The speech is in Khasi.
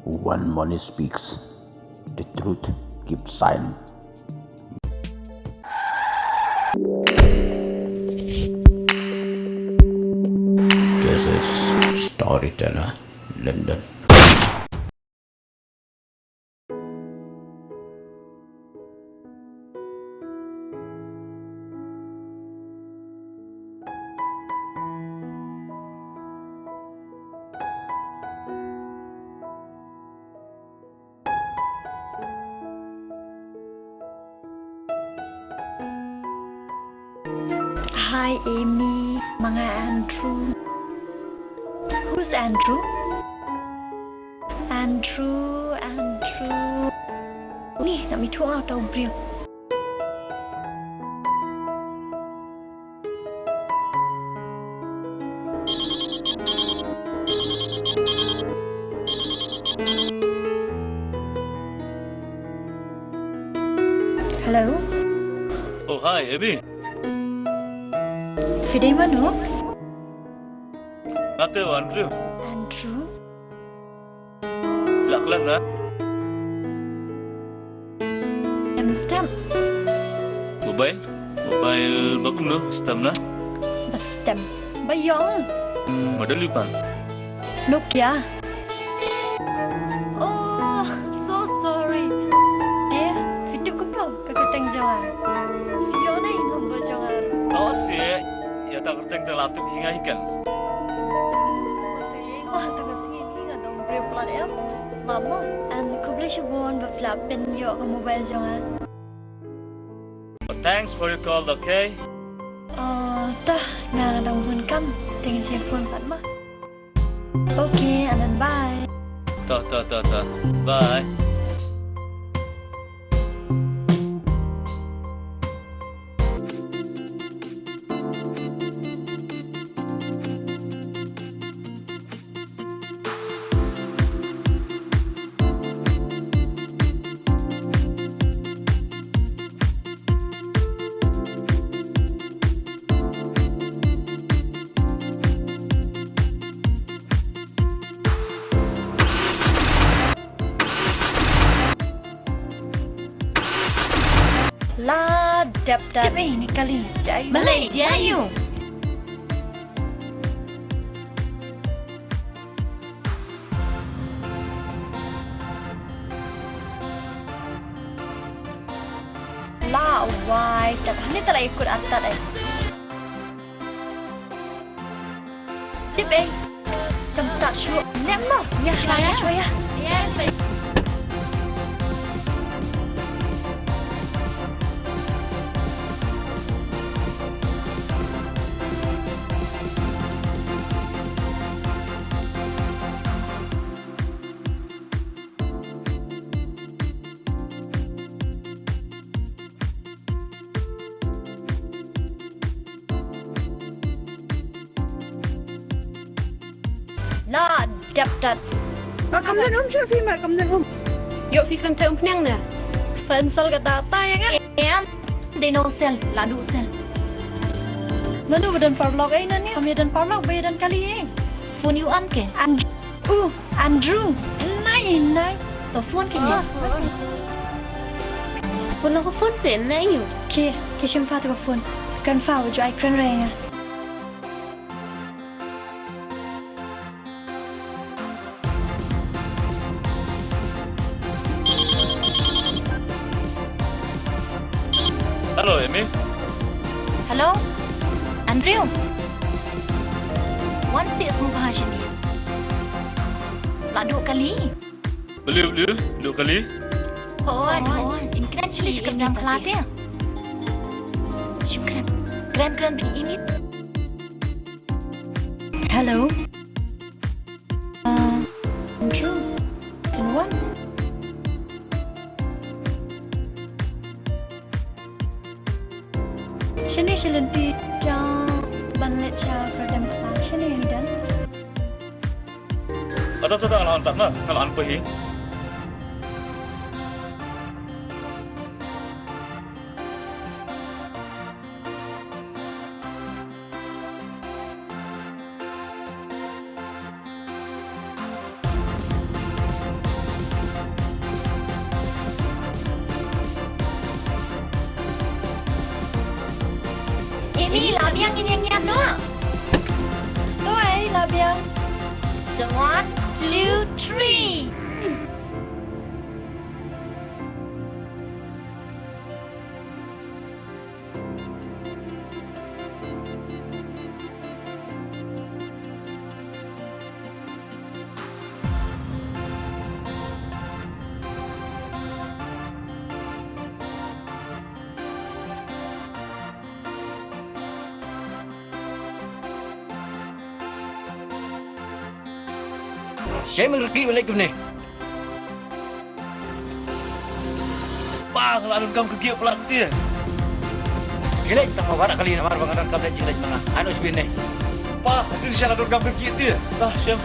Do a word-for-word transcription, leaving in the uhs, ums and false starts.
One Moni speaks. The truth keeps silent. This is Storyteller London. Hi, Amy. Ma nga Andrew. Who's Andrew? Andrew, Andrew. Ni, nga mih thuh ata u briew. Hello. Oh, hi, Abby. Phi dei mano? Nga te u Andrew. Andrew? Lah klet na? Em, stem. Mobile? Mobile ba kumno? Stem na? Ba stem. Ba ïong. Hmm, model u pan? Nokia. Oh, so sorry. Eh, phi tip kumno ka kyrteng jong nga? Phi ïoh ne ïa ka number jong nga? Oh, shit. Ïa ta kyrteng te la tip hi nga hi kan. Wah, ta ka sngi hi nga dang briew palat em. Mamo, and khublei shibun ba phi la pynïoh ka mobile jong nga. Thanks for your call, okay? Oh, toh, nga nga dang bun kam, te ngin sa ïa phone pat mo. Okay, and then bye. Toh, toh, toh, toh. Bye. La dep da. Dep ei ni kali. Jai. Balei jai ïu. La wai, tat hani ta la ikut atat ai. Tip ei. Kam start shuh. Nem mo. Ïa, shuwa ïa, shuwa ïa. Ïa, La dep tat. Ma kam don um sha phi, ma kam don um. Ïoh phi kren te um pneng ne. Pencil ka data ïa nga. Em. Dei no sel, la du sel. Nanu ba don paralok ei nani. Kam ïa don paralok ba ïa don kali ei. Phone ïu an ke. An. Uh, Andrew. Nai, nai. To phone ke ïa. Phone ko phone se nai ïu. Ke, ke shim pat ko phone. Kan fa u jai kren re nga. Hello, Amy. Hello, Andrew. Wan sih sngewbha shane. La duh kali. Beli, beli, duh kali. Hooid, hooid. In kren shlei sha kyrjang khlad ïa. Shim kren. Kren, kren bad ïa ini. Hello. Uh, Andrew. Anyone? Shane sha lynti, sha ban leit sha Kyrdan Kla, shane hi dan. Ata, ata, ata, nga la on pat ma, nga la on pat hi. Ni la biang, ngin ïa ngiat noh. Duwai, la biang. One, two, three. Shem, rkhi balik kumne. Pa, nga la donkam kyrkieh palat te. Khie leit tang ma baroh kali namar ba nga donkam leit jingleit ma nga. Ano shibit ne? Pa, hynrei sha la donkam kyrkieh te. Pa, shem.